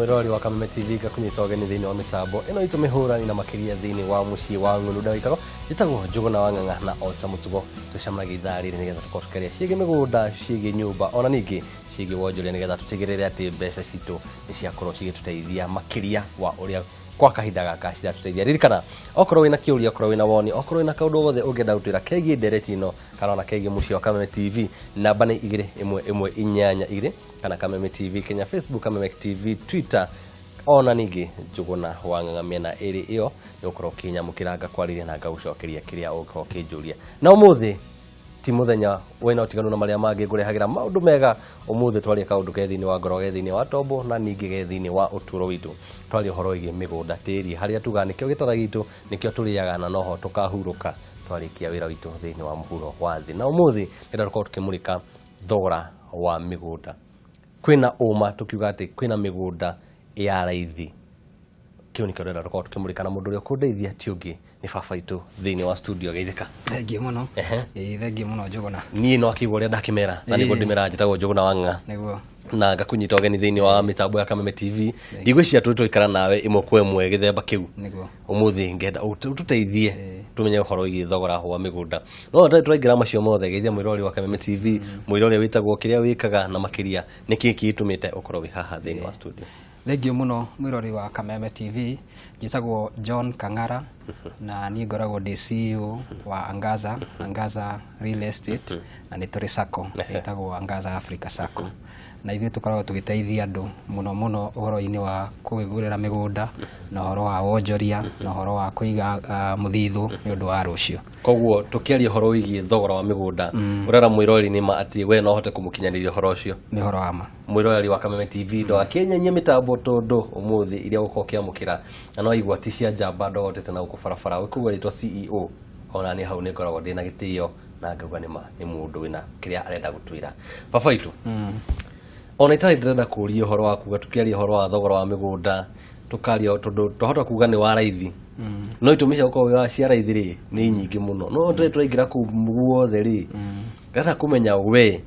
Mwĩroreri wa Kameme TV, ngakũnyita ũgeni thĩinĩ wa mĩtambo ĩno itũ mĩhũrani na makĩria thĩinĩ wa mũciĩ wa Ng'ũndũ Ndagĩkaro. Njĩtagwo Njũgũna wa Ng'ang'a, na o ta mũtugo tũcemanagia ithaa rĩrĩ nĩgetha tũkorwo tũkĩaria ciĩgiĩ mĩgũnda, ciĩgiĩ nyũmba, ona ningĩ ciĩgiĩ wonjoria, nĩgetha tũtigĩrĩre atĩ mbeca citũ nĩ ciakorwo cigĩtũteithia makĩria wa ũrĩa kwa kahinda gaka ciratũteithia. Ririkana, okorwo wĩna kĩũria, okorwo wĩna woni, okorwo wĩna kaũndũ gothe ũngĩenda gũtwĩra kegiĩ ndereti ĩno kana ona kegiĩ mũciĩ wa Kameme TV, namba nĩ 21182, kana Kameme TV Kenya Facebook, Kameme TV Twitter, ona ningĩ Njũgũna wa Ng'ang'a. Mĩena ĩrĩ ĩyo nĩ ũkorwo ũkĩnyamũkĩra, ngakwarĩria na ngagũcokeria kĩrĩa ũngĩkorwo ũkĩnjũria. Na ũmũthĩ ti mũthenya wĩna ũtiganu na marĩa mangĩ, ngũrehagĩra maũndũ mega. Ũmũthĩ twaria kaũndũ ke thĩinĩ wa ngoro, ge thĩinĩ wa tombo, na ningĩ ge thĩinĩ wa ũtũũro witũ. Twaria ũhoro wĩgiĩ mĩgũnda, tĩri, harĩa tugaga nĩkĩo gĩtara gitũ, nĩkĩo tũrĩaga, na noho tũkahurũka twarĩkia wĩra witũ thĩinĩ wa mũhuro wa thĩ. Na ũmũthĩ nĩenda tũkorwo tũkĩmũrĩka thogora wa mĩgũnda. Kwĩna ũma tũkiuga atĩ kwĩna mĩgũnda ya raithi? Kĩu nĩkĩo ndĩrenda tũkorwo tũkĩmũrĩka, na mũndũ ũrĩa ũkũndeithia ti ũngĩ nĩ baba itũ thĩinĩ wa studio. Geithĩka. Thengiũ mũno. Ĩĩ, thengiũ mũno, Njũgũna. Niĩ no akĩigua ũrĩa ndakĩmera na nĩguo ndĩmera, njĩtagwo Njũgũna wa Ng'ang'a. Na ngakũnyita ũgeni thĩinĩ wa mĩtambo ya Kameme TV. Ndigwĩciria tũrĩ twaikara nawe ĩmwe kwa ĩmwe gĩthemba kĩu. Ũmũthĩ ngenda ũtũteithie tũmenye ũhoro wĩgiĩ thogora wa mĩgũnda. No tũtarĩ tũraingĩra macio mothe, geithia mwĩrori wa Kameme TV, mwĩre ũrĩa wĩtagwo, kĩrĩa wĩkaga, na makĩria nĩkĩĩ kĩgĩtũmĩte ũkorwo wĩ haha thĩinĩ wa studio. Thengiũ mũno, mwĩrori wa Kameme TV. Njĩtagwo John Kang'ara na niĩ ngoragwo ndĩ CEO wa Angaza, Angaza Real Estate, na nĩ tũrĩ sacco ĩtagwo Angaza Africa Sacco. Na ithuĩ tũkoragwo tũgĩteithia andũ mũno mũno ũhoro-inĩ wa kwĩgũrĩra mĩgũnda na ũhoro wa wonjoria na ũhoro wa kũiga mũthithũ nĩ ũndũ wa rũciũ. Koguo tũkĩaria ũhoro wĩgiĩ thogora wa mĩgũnda, ũrera mwĩrori nĩ ma atĩ we no ũhote kũmũkinyanĩria ũhoro ũcio? Nĩ ũhoro wa ma. Mwĩroreri wa Kameme TV, ndũgakĩnyenyie mĩtambo, tondũ ũmũthĩ iria ũgũkorwo ũkĩamũkĩra na no igua ti cia njamba ndogotete na gũkũ barabara. Ũkũigua rĩtwa CEO, ona niĩ hau nĩ ngoragwo ndĩna gĩtĩo na ngauga nĩ ma nĩ mũndũ wĩna kĩrĩa arenda gũtwĩra. Baba witũ, ona itarĩ ndĩrenda kũria ũhoro wa kuga, tũkĩaria ũhoro wa thogora wa mĩgũnda, tũkaria tondũ twahota kuga nĩ wa raithi, no itũmi cia gũkorwo wĩ wa cia raithi rĩ nĩ nyingĩ mũno. No tũrĩ tũraingĩra kũu guothe rĩ, ndĩrenda kũmenya we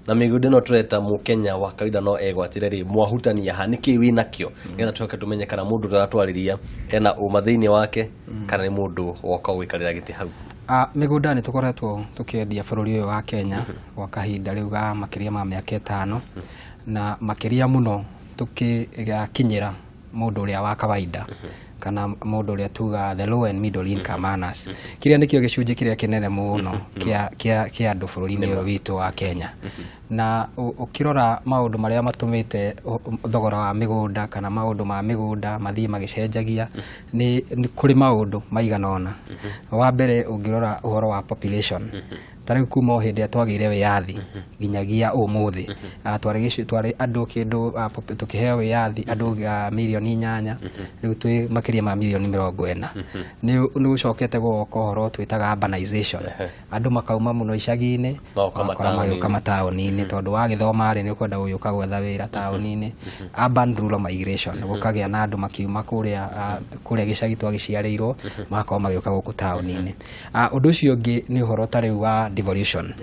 na mĩgũnda ĩno tũreta mũkenya wa kawaida no egwatĩre rĩ, mwahutania ha, nĩkĩ wĩ nakĩo, nĩgetha tũcoke tũmenye kana mũndũ tũratwarĩria ena ũma thĩinĩ wake kana nĩ mũndũ woka gũikarĩra gĩtĩ hau. Mĩgũnda nĩ tũkoretwo tũkĩendia bũrũri ũyũ wa Kenya gwa kahinda rĩu ga makĩria ma mĩaka 5, na makĩria mũno tũkĩgakinyĩra mũndũ ũrĩa wa kawaida kana mũndũ ũrĩa tuga the low and middle income earners, kĩrĩa nĩkĩo gĩcunjĩ kĩrĩa kĩnene mũno kĩa andũ bũrũri-inĩ ũyũ witũ wa Kenya. Na ũkĩrora maũndũ marĩa matũmĩte thogora wa mĩgũnda kana maũndũ ma mĩgũnda mathiĩ magĩcenjagia, nĩ kũrĩ maũndũ maigana ũna. Wa mbere, ũngĩrora ũhoro wa population, ta rĩu kuma o hĩndĩ ĩrĩa twagĩire wĩyathi nginyagia ũmũthĩ, twarĩ andũ kĩndũ tũkĩheo wĩyathi andũ mirioni 8, rĩu twĩ makĩria ma mirioni 40. Nĩ gũcokete gũgoka ũhoro twĩtaga urbanization, andũ makauma mũno icagi-inĩ, magoka ũgakora mataũni-inĩ. Magĩũka mataũni-inĩ tondũ wagĩthoma rĩ, nĩ ũkwenda gũgĩũka gwetha wĩra taũni-inĩ. Urban rural migration, gũkagĩa na andũ makiuma kũrĩa gĩcagi twagĩciarĩirwo, magakorwo magĩũka gũkũ taũni-inĩ. Ũndũ ũcio ũngĩ nĩ ũhoro ta rĩu wa devolution.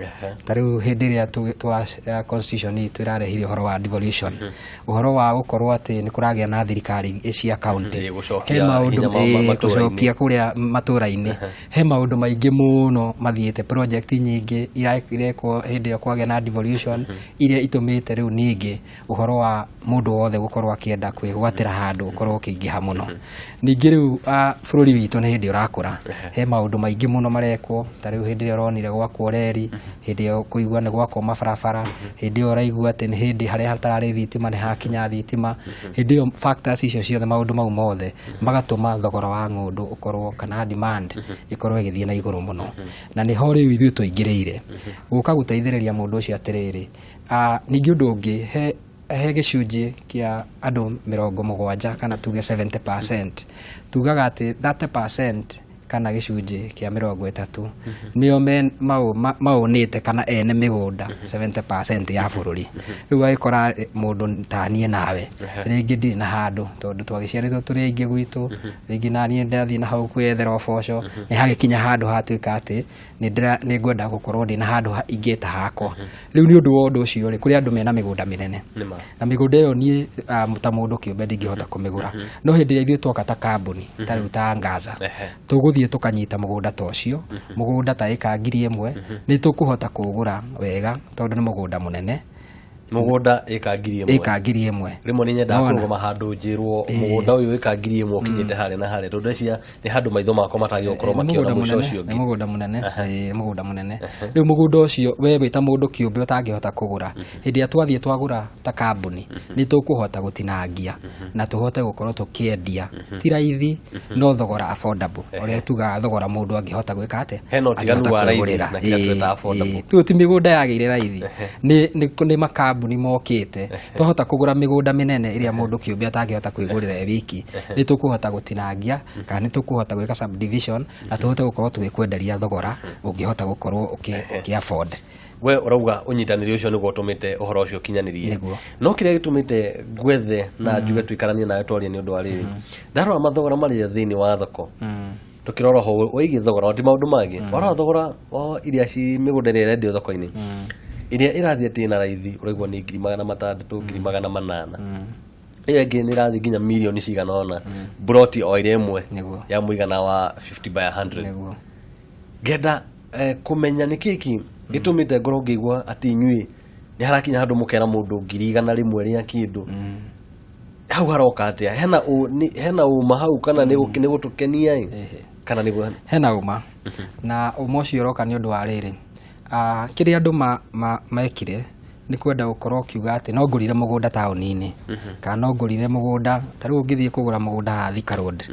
Ta rĩu hĩndĩ ĩrĩa twa constitution itũ ĩrarehire ũhoro wa devolution, ũhoro wa gũkorwo atĩ nĩ kũragĩa na thirikari cia county. Gũcokia he maũndũ hinya matũũra-inĩ. Gũcokia kũrĩa matũũra-inĩ, he maũndũ maingĩ mũno mathiĩte, project nyingĩ irekwo hĩndĩ ĩyo kwagĩa na devolution, iria itũmĩte rĩu ningĩ ũhoro wa mũndũ wothe gũkorwo akĩenda kwĩgwatĩra handũ ũkorwo ũkĩingĩha mũno. Ningĩ rĩu bũrũri witũ nĩ hĩndĩ ũrakũra, he maũndũ maingĩ mũno marekwo. Ta rĩu hĩndĩ ĩrĩa ũronire gwakwo reri, hĩndĩ ĩyo kũigua nĩ gwakwo mabarabara, hĩndĩ ĩyo ũraigua atĩ nĩ hĩndĩ harĩa hatararĩ thitima nĩ hakinya thitima. Hĩndĩ ĩyo factors icio ciothe, maũndũ mau mothe magatũma thogora wa ng'ũndũ ũkorwo kana demand ĩkorwo ĩgĩthiĩ na igũrũ mũno. Na nĩho rĩu ithuĩ tũingĩrĩire gũka gũteithĩrĩria mũndũ ũcio. Atĩrĩrĩ, ningĩ ũndũ ũngĩ, he gĩcunjĩ kĩa andũ 70 kana tuge 70%, tugaga atĩ 30% kana gĩcunjĩ kĩa 30 nĩo maũnĩte kana ene mĩgũnda 70% ya bũrũri. Rĩu agĩkora mũndũ ta niĩ nawe rĩngĩ ndirĩ na handũ, tondũ twagĩciarĩtwo tũrĩ aingĩ gwitũ, rĩngĩ na niĩ ndathiĩ na hau kwĩyethera ũboco, nĩ hagĩkinya handũ hatuĩka atĩ nĩ ngwenda gũkorwo ndĩ na handũ ingĩta hakwa. Rĩu nĩ ũndũ wa ũndũ ũcio rĩ, kũrĩ andũ mena mĩgũnda mĩnene Nĩma. na mĩgũnda ĩyo niĩ ta mũndũ kĩũmbe ndingĩhota kũmĩgũra, no hĩndĩ ĩrĩa ithuĩ twoka ta kambuni ta rĩu ta Ngaza, tũgũthiĩ tũkanyita mũgũnda ta ũcio, mũgũnda ta ĩka 1000, nĩ tũkũhota kũũgũra wega tondũ nĩ mũgũnda mũnene. Mũgũnda ĩka 1000. Ĩka 1000. Rĩmwe nĩ nyendaga Nona. kũrũgama handũ njĩrwo mũgũnda ũyũ ĩka 1000 ũkinyĩte harĩa na harĩa, tondũ ndeciria nĩ handũ maitho makwa matagĩrĩirwo gũkorwo Nĩ makĩona mũgũnda mũico mũnene, ũcio nĩ ũngĩ. mũgũnda mũnene, ĩĩ, nĩ mũgũnda mũnene. Rĩu mũgũnda ũcio we wĩ ta mũndũ kĩũmbe ũtangĩhota kũgũra, hĩndĩ ĩrĩa twathiĩ twagũra ta kambuni, nĩ tũkũhota gũtinangia na tũhote gũkorwo tũkĩendia ti raithi, no thogora affordable, ũrĩa tugaga thogora mũndũ angĩhota gwĩka atĩa, Hena ũtiganu angĩhota wa raithi kwĩgũrĩra. na kĩrĩa Ĩĩ, twĩtaga affordable. ĩĩ. Tũyũ ti mĩgũnda yagĩire raithi, nĩ makambuni mokĩte. Twahota kũgũra mĩgũnda mĩnene ĩrĩa mũndũ kĩũmbe atangĩhota kwĩgũrĩra e wiki, nĩ tũkũhota gũtinangia kana nĩ tũkũhota gwĩka subdivision na tũhote gũkorwo tũgĩkwenderia thogora ũngĩhota gũkorwo ũkĩ afford. We ũrauga ũnyitanĩri ũcio nĩguo ũtũmĩte ũhoro ũcio ũkinyanĩrie. Nĩguo. No kĩrĩa gĩtũmĩte ngwethe na njuge tũikaranie nawe twarie nĩ ũndũ wa rĩrĩ, ndarora mathogora marĩa thĩinĩ wa thoko, tũkĩrora ho wĩgiĩ thogora ti maũndũ mangĩ, warora thogora wa iria ci mĩgũnda ĩrĩa ĩrendio thoko-inĩ, ĩrĩa ĩrathiĩ atĩ ĩna raithi ũraigua nĩ 600,000, 800,000, ĩyo ĩngĩ nĩ ĩrathiĩ nginya mirioni cigana ũna, mburoti o ĩrĩa ĩmwe ya mũigana wa 50 by 100. Ngenda kũmenya nĩ kĩĩ gĩtũmĩte ngorwo ngĩigua atĩ inyuĩ nĩ harakinya handũ mũkera mũndũ 100,000 rĩa kĩndũ. Hau haroka atĩa? Hena hena ũma hau kana nĩ gũtũkenia ĩ? Kana nĩ Hena ũma. Na ũma ũcio ũroka nĩ ũndũ wa rĩrĩ, kĩrĩa andũ mekire nĩ kwenda gũkorwo ũkiuga atĩ no ngũrire mũgũnda taũni-inĩ, kana no ngũrire mũgũnda, ta rĩu ũngĩthiĩ kũgũra mũgũnda haha Thika Road,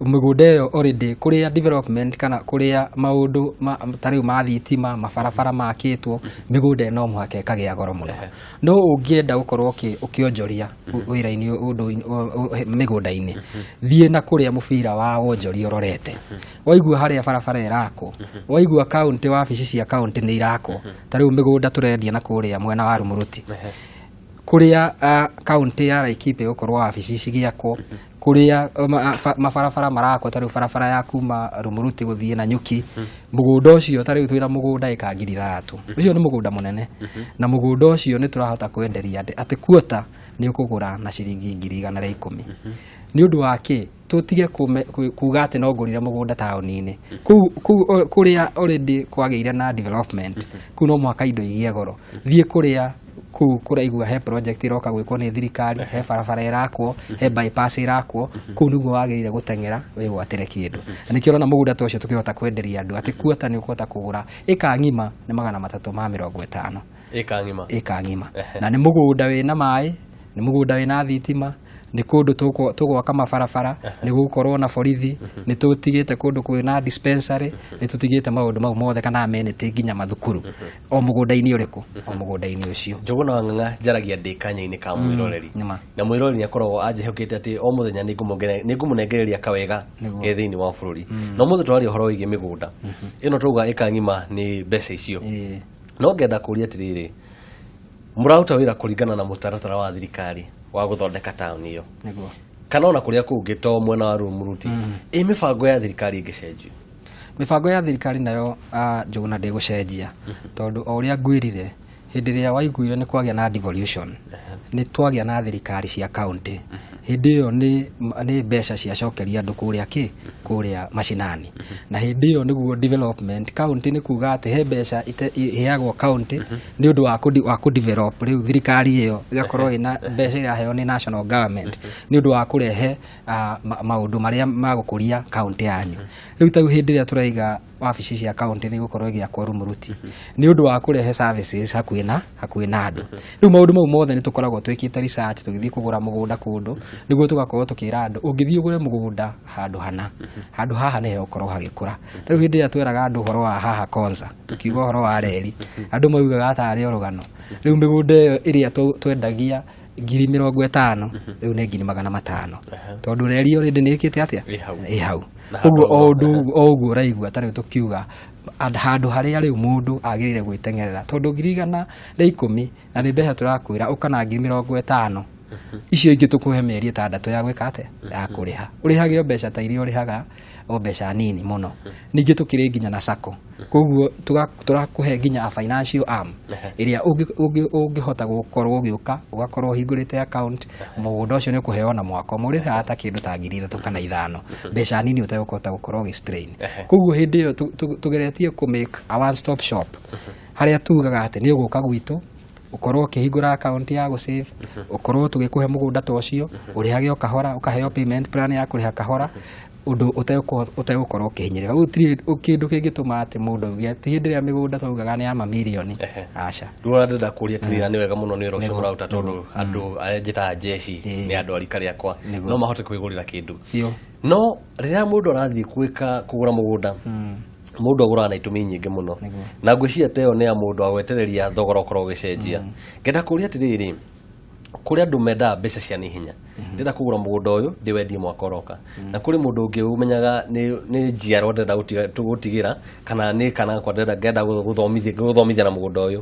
mĩgũnda ĩyo already kũrĩa development kana kũrĩa maũndũ ta rĩu ma thitima, mabarabara makĩtwo, mĩgũnda ĩyo no mũhaka ĩkagĩa goro mũno. No ũngĩenda gũkorwo ũkĩonjoria wĩra-inĩ, ũndũ-inĩ, mĩgũnda-inĩ, thiĩ na kũrĩa mũbira wa wonjoria ũrorete. Waigua harĩa barabara ĩrakwo, waigua kaunti, wabici cia kaunti nĩ irakwo, ta rĩu mĩgũnda tũrendia na kũrĩa mwena wa Rumuruti, kũrĩa kaunti ya Laikipia ĩgũkorwo wabici cigĩakwo, kũrĩa mabarabara marakwo, ta rĩu barabara ya kuma Rumuruti gũthiĩ Nanyuki, mũgũnda ũcio ta rĩu twĩna mũgũnda ĩka 6,000, ũcio nĩ mũgũnda mũnene, na mũgũnda ũcio nĩ tũrahota kwenderia atĩ kuota nĩ ũkũgũra na ciringi 110,000. Nĩ ũndũ wa kĩ? Tũtige kuga atĩ no ngũrire mũgũnda taũni-inĩ. Kũu kũrĩa already kwagĩire na development, kũu no mũhaka indo igĩe goro. Thiĩ kũrĩa kũu kũraigua he project ĩroka gwĩkwo nĩ thirikari, he barabara ĩrakwo, he bypass ĩrakwo, kũu nĩguo wagĩrĩire gũteng'era wĩgwatĩre kĩndũ. Na nĩkĩo ũrona mũgũnda ta ũcio tũkĩhota kwenderia andũ atĩ kuota nĩ ũkũhota kũgũra ĩka ng'ima nĩ 350. Ĩka ng'ima. Ĩka ng'ima. Na nĩ mũgũnda wĩna maĩ, nĩ mũgũnda wĩna thitima, nĩ kũndũ tũgwaka mabarabara, nĩ gũgũkorwo na borithi, nĩ tũtigĩte kũndũ kwĩna dispensary, nĩ tũtigĩte maũndũ mau mothe kana amenity nginya mathukuru. O mũgũnda-inĩ ũrĩkũ? O mũgũnda-inĩ ũcio. Njũgũna wa Ng'ang'a njaragia ndĩ kanya-inĩ ka mwĩroreri. Nĩma. Na mwĩroreri nĩ akoragwo anjĩhokete atĩ o mũthenya nĩ ngũmũnengereria kawega ke thĩinĩ wa bũrũri. Na ũmũthĩ tũraria ũhoro wĩgiĩ mĩgũnda. Ĩno tũrauga ĩka ng'ima nĩ mbeca icio. No ngenda kũria atĩrĩrĩ, mũraruta wĩra kũringana na mũtaratara wa thirikari wa gũthondeka taũni ĩyo? Nĩguo. Kana ona kũrĩa kũngĩ to mwena wa Rumuruti, ĩ mĩbango ya thirikari ĩngĩcenjio? Mĩbango ya thirikari nayo, Njũgũna, ndĩgũcenjia, tondũ o ũrĩa ngwĩrire, hĩndĩ ĩrĩa waiguire nĩ kwagĩa na devolution, nĩ twagĩa na thirikari cia county, hĩndĩ ĩyo nĩ mbeca ciacokeria andũ kũrĩa kĩ kũrĩa macinani, na hĩndĩ ĩyo nĩguo development county, nĩ kuga atĩ he mbeca iheagwo county nĩ ũndũ wa kũ develop. Rĩu thirikari ĩyo ĩgakorwo ĩna mbeca iraheo nĩ national government nĩ ũndũ wa kũrehe maũndũ marĩa ma gũkũria county yanyu. Rĩu ta hĩndĩ ĩrĩa tũraiga wabici cia county nĩ igũkorwo ĩgĩakwo Rumuruti nĩ ũndũ wa kũrehe services hakuhĩ na andũ. Rĩu maũndũ mau mothe nĩ tũkoragwo twĩkĩte research tũgĩthiĩ kũgũra mũgũnda kũndũ, nĩguo tũgakorwo tũkĩra andũ ũngĩthiĩ ũgũre mũgũnda handũ hana, handũ haha nĩ hegũkorwo hagĩkũra. Ta rĩu hĩndĩ ĩrĩa tweraga andũ ũhoro wa haha Konza, tũkiuga ũhoro wa reri, andũ maugaga tarĩ o rũgano. Rĩu mĩgũnda ĩyo ĩrĩa twendagia 50,000 rĩu nĩ 500,000, tondũ reri already nĩ ĩkĩte atĩa? Ĩ hau. Ĩ hau. Na Koguo handũ o ũndũ o ũguo ũraigua ta rĩu tũkiuga handũ harĩa rĩu mũndũ agĩrĩire gwĩteng'erera, tondũ 110,000 na nĩ mbeca tũrakwĩra ũka na 50,000 icio ingĩ, tũkũhe mĩeri 6 ya gwĩka atĩa, ya kũrĩha. Ũrĩhage o mbeca ta iria ũrĩhaga, o mbeca nini mũno. Ningĩ tũkĩrĩ nginya na sacco, koguo tũrakũhe nginya a financial arm ĩrĩa ũngĩhota gũkorwo ũgĩũka ũgakorwo ũhingũrĩte account. Mũgũnda ũcio nĩ ũkũheo na mwaka ũmwe, ũrĩhaga ta kĩndũ ta 3,000 kana 5,000, mbeca nini ũtegũkũhota gũkorwo ũgĩ strain. Koguo hĩndĩ ĩyo tũgeretie kũ make a one stop shop, harĩa tugaga atĩ nĩ ũgũka gwitũ, ũkorwo ũkĩhingũra account ya gũ save, ũkorwo tũgĩkũhe mũgũnda ta ũcio, ũrĩhage o kahora, ũkaheo payment plan ya kũrĩha kahora, ũndũ ũtegũkorwo ũkĩhinyĩrĩka. Gũtirĩ kĩndũ kĩngĩtũma atĩ mũndũ auge atĩ hĩndĩ ĩrĩa mĩgũnda twaugaga nĩ ya mamirioni. Aca. Rĩu ona ndĩrenda kũria atĩrĩrĩ, na nĩ wega mũno nĩ wĩra ũcio mũraruta, tondũ andũ arĩa njĩtaga jeshi nĩ andũ a rika rĩakwa, no mahote kwĩgũrĩra kĩndũ. Biũ. No rĩrĩa mũndũ arathiĩ gwĩka kũgũra mũgũnda, mũndũ agũraga na itũmi nyingĩ mũno, na ngwĩciria ta ĩyo nĩ ya mũndũ wa gwetereria thogora ũkorwo ũgĩcenjia. Ngenda kũria atĩrĩrĩ, kũrĩ andũ mendaga mbeca cia naihenya, ndĩrenda kũgũra mũgũnda ũyũ ndĩwendie mwaka ũroka, na kũrĩ mũndũ ũngĩ ũmenyaga nĩ njiarwa ndĩrenda gũtigĩra, kana nĩ kana gakwa ndĩrenda ngenda gũthomithia na mũgũnda ũyũ.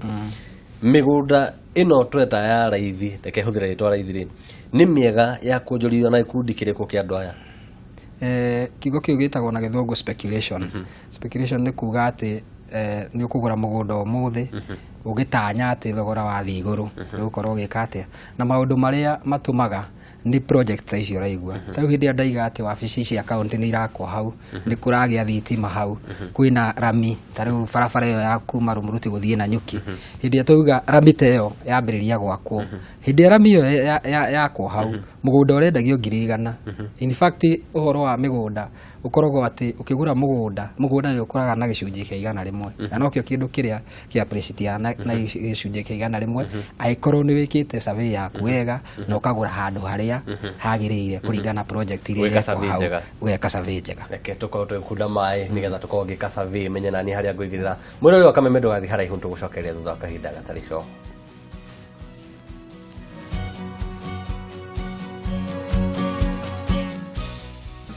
Mĩgũnda ĩno tũreta ya raithi, reke hũthĩre rĩtwa raithi rĩ, nĩ mĩega ya kuonjorithio na gĩkundi kĩrĩkũ kĩa andũ aya? Kiugo kĩu gĩtagwo na gĩthũngũ speculation. Speculation nĩ kuga atĩ nĩ ũkũgũra mũgũnda ũmũthĩ ũgĩtanya atĩ thogora wathiĩ igũrũ nĩ ũgũkorwo ũgĩka atĩa. Na maũndũ marĩa matũmaga nĩ project ta icio ũraigua, ta rĩu hĩndĩ ĩrĩa ndaiga atĩ wabici cia kaunti nĩ irakwo hau, nĩ kũragĩa thitima hau, kwĩna rami, ta rĩu barabara ĩyo ya kuma Rumuruti gũthiĩ Nanyuki, hĩndĩ ĩrĩa twauga rami ta ĩyo yambĩrĩria gwakwo, hĩndĩ ĩrĩa rami ĩyo yakwo hau, mũgũnda ũrendagio 100,000. In fact, ũhoro wa mĩgũnda ũkoragwo atĩ ũkĩgũra mũgũnda, mũgũnda nĩ ũkũraga na gĩcunjĩ kĩa 100, na nokĩo kĩndũ kĩrĩa kĩa appreciate na gĩcunjĩ kĩa 100, angĩkorwo nĩ wĩkĩte survey yaku wega na ũkagũra handũ harĩa hagĩrĩire kũringana na project iria Gwĩka irekwo survey hau. Njega. Ũgeka survey njega. Reke tũkorwo tũgĩkunda maĩ nĩgetha tũkorwo ngĩka survey, menye nani harĩa ngũigĩrĩra. Mwĩrori wa Kameme, ndũgathiĩ haraihu, tũgũcokeria thutha wa kahinda gatarĩ coho.